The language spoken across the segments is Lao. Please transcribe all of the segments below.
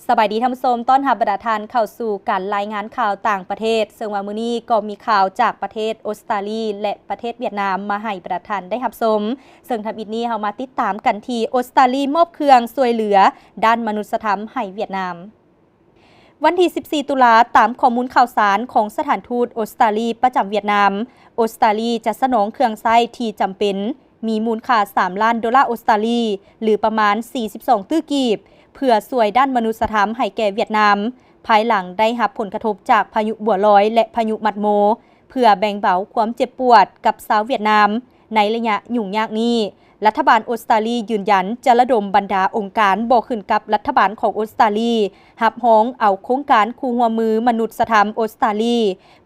ສະບາຍດີທ່ານຜູ້ຊົມ, ຕ້ອນຮັບບັນດາທ່ານເຂົ້າສູ່ການລາຍງານຂ່າວຕ່າງປະເທດ, ເຊິ່ງວ່າມື້ນີ້ກໍມີຂ່າວຈາກປະເທດອົດສະຕາລີ ແລະ ປະເທດຫວຽດນາມມາໃຫ້ບັນດາທ່ານໄດ້ຮັບຊົມ. ເຊິ່ງທຳອິດນີ້ເຮົາມາຕິດຕາມກັນທີ່ ອົດສະຕາລີມອບເຄື່ອງຊ່ວຍເຫຼືອດ້ານມະນຸດສະທຳໃຫ້ຫວຽດນາມ. ວັນທີສິບສີ່ ຕຸລາ, ຕາມຂໍ້ມູນຂ່າວສານຂອງສະຖານທູດອົດສະຕາລີປະຈຳຫວຽດນາມ, ອົດສະຕາລີຈະສະໜອງເຄື່ອງໃຊ້ທີ່ຈຳເປັນ ມີມູນຄ່າສາມລ້ານໂດລາອົດສະຕາລີ ຫຼື ປະມານສີ່ສິບສອງຕື້ກີບ ເພື່ອຊ່ວຍດ້ານມະນຸດສະທຳໃຫ້ແກ່ຫວຽດນາມ, ພາຍຫຼັງໄດ້ຮັບຜົນກະທົບຈາກພາຍຸບົວລອຍ ແລະ ພາຍຸໝັດໂມ, ເພື່ອແບ່ງເບົາຄວາມເຈັບປວດກັບຊາວຫວຽດນາມໃນໄລຍະຫຍຸ້ງຍາກນີ້, ລັດຖະບານອົດສະຕາລີຢືນຢັນຈະລະດົມບັນດາອົງການບໍ່ຂຶ້ນກັບລັດຖະບານຂອງອົດສະຕາລີ ຮັບຮອງເອົາໂຄງການຄູ່ຮ່ວມມືມະນຸດສະທຳອົດສະຕາລີ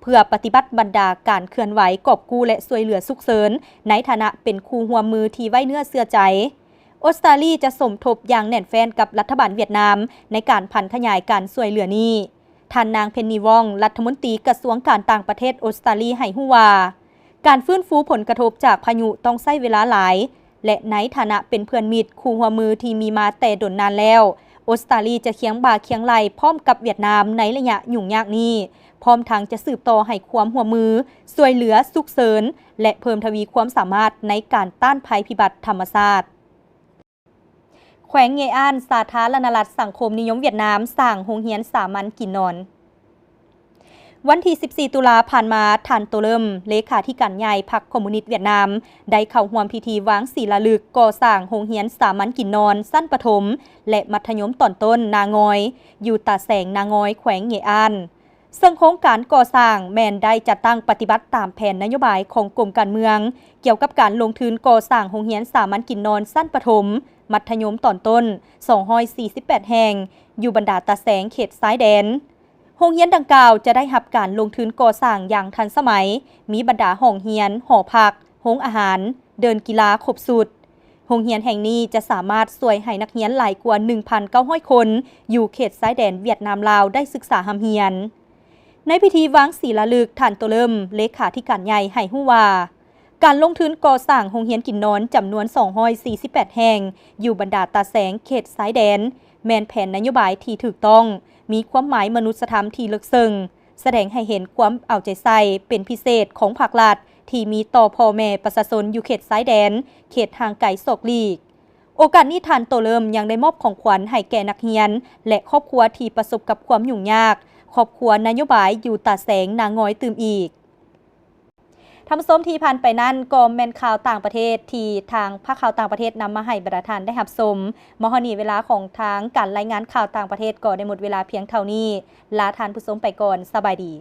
ເພື່ອປະຕິບັດບັນດາການເຄື່ອນໄຫວກອບກູ້ ແລະ ຊ່ວຍເຫຼືອສຸກເສີນ ໃນຖານະເປັນຄູ່ຮ່ວມມືທີ່ໄວ້ເນື້ອເຊື່ອໃຈ. ອົດສະຕາລີຈະສົມທົບຢ່າງແໜ້ນແຟ້ນກັບລັດຖະບານຫວຽດນາມ ໃນການຜັນຂະຫຍາຍການຊ່ວຍເຫຼືອນີ້. ທ່ານນາງ ເພັນນີ ວອງ ລັດຖະມົນຕີກະຊວງການຕ່າງປະເທດອົດສະຕາລີ ໃຫ້ຮູ້ວ່າ ການຟື້ນຟູຜົນກະທົບຈາກພາຍຸຕ້ອງໃຊ້ເວລາຫຼາຍ ແລະ ໃນຖານະເປັນເພື່ອນມິດຄູ່ຮ່ວມມືທີ່ມີມາແຕ່ດົນນານແລ້ວ, ອົດສະຕາລີຈະຄຽງບ່າຄຽງໄຫຼ່ພ້ອມກັບຫວຽດນາມໃນໄລຍະຫຍຸ້ງຍາກນີ້, ພ້ອມທັງຈະສືບຕໍ່ໃຫ້ຄວາມຮ່ວມມືຊ່ວຍເຫຼືອສຸກເສີນ ແລະ ເພີ່ມທະວີຄວາມສາມາດໃນການຕ້ານໄພພິບັດທຳມະຊາດ. ແຂວງເງອານ, ສາທາລະນະລັດສັງຄົມນິຍົມຫວຽດນາມ ສ້າງໂຮງຮຽນສາມັນກິນນອນ. ວັນທີສິບສີ່ ຕຸລາຜ່ານມາ, ທ່ານ ໂຕເລີມ ເລຂາທິການໃຫຍ່ພັກຄອມມູນິດຫວຽດນາມ ໄດ້ເຂົ້າຮ່ວມພິທີວາງສີລາລຶກກໍ່ສ້າງໂຮງຮຽນສາມັນກິນນອນຊັ້ນປະຖົມ ແລະ ມັດທະຍົມຕອນຕົ້ນນາງອຍ ຢູ່ຕາແສງນາງອຍ ແຂວງເງອານ. ເຊິ່ງໂຄງການກໍ່ສ້າງແມ່ນໄດ້ຈັດຕັ້ງປະຕິບັດຕາມແຜນນະໂຍບາຍຂອງກົມການເມືອງ ກ່ຽວກັບການລົງທຶນກໍ່ສ້າງໂຮງຮຽນສາມັນກິນນອນຊັ້ນປະຖົມ, ມັດທະຍົມຕອນຕົ້ນ ສອງຮ້ອຍສີ່ສິບແປດແຫ່ງ ຢູ່ບັນດາຕາແສງເຂດຊາຍແດນ. ໂຮງຮຽນດັ່ງກ່າວຈະໄດ້ຮັບການລົງທຶນກໍ່ສ້າງຢ່າງທັນສະໄໝ, ມີບັນດາຫ້ອງຮຽນ, ຫໍພັກ, ໂຮງອາຫານ, ເດີ່ນກິລາຄົບຊຸດ. ໂຮງຮຽນແຫ່ງນີ້ຈະສາມາດຊ່ວຍໃຫ້ນັກຮຽນຫຼາຍກວ່າໜຶ່ງພັນເກົ້າຮ້ອຍຄົນ ຢູ່ເຂດຊາຍແດນຫວຽດນາມ-ລາວ ໄດ້ສຶກສາຮ່ຳຮຽນ. ໃນພິທີວາງສີລາລຶກ, ທ່ານ ໂຕເລີມ ເລຂາທິການໃຫຍ່ ໃຫ້ຮູ້ວ່າ ການລົງທຶນກໍ່ສ້າງໂຮງຮຽນກິນນອນຈຳນວນສອງຮ້ອຍສີ່ສິບແປດແຫ່ງ ຢູ່ບັນດາຕາແສງເຂດຊາຍແດນ ແມ່ນແຜນນະໂຍບາຍທີ່ຖືກຕ້ອງ, ມີຄວາມໝາຍມະນຸດສະທຳທີ່ເລິກເຊິ່ງ, ສະແດງໃຫ້ເຫັນຄວາມເອົາໃຈໃສ່ເປັນພິເສດຂອງພາກລັດ ທີ່ມີຕໍ່ພໍ່ແມ່ປະຊາຊົນຢູ່ເຂດຊາຍແດນ, ເຂດຫ່າງໄກສອກຫຼີກ. ໂອກາດນີ້, ທ່ານ ໂຕເລີມ ຍັງໄດ້ມອບຂອງຂວັນໃຫ້ແກ່ນັກຮຽນ ແລະ ຄອບຄົວທີ່ປະສົບກັບຄວາມຫຍຸ້ງຍາກ, ຄອບຄົວນະໂຍບາຍຢູ່ຕາແສງນາງອຍຕື່ມອີກ. ທ່ານຜູ້ຊົມ, ທີ່ຜ່ານໄປນັ້ນກໍແມ່ນຂ່າວຕ່າງປະເທດທີ່ທາງພາກຂ່າວຕ່າງປະເທດນຳມາໃຫ້ບັນດາທ່ານໄດ້ຮັບຊົມ. ມາຮອດນີ້ເວລາຂອງທາງການລາຍງານຂ່າວຕ່າງປະເທດກໍໄດ້ໝົດເວລາພຽງເທົ່ານີ້. ລາທ່ານຜູ້ຊົມໄປກ່ອນ. ສະບາຍດີ.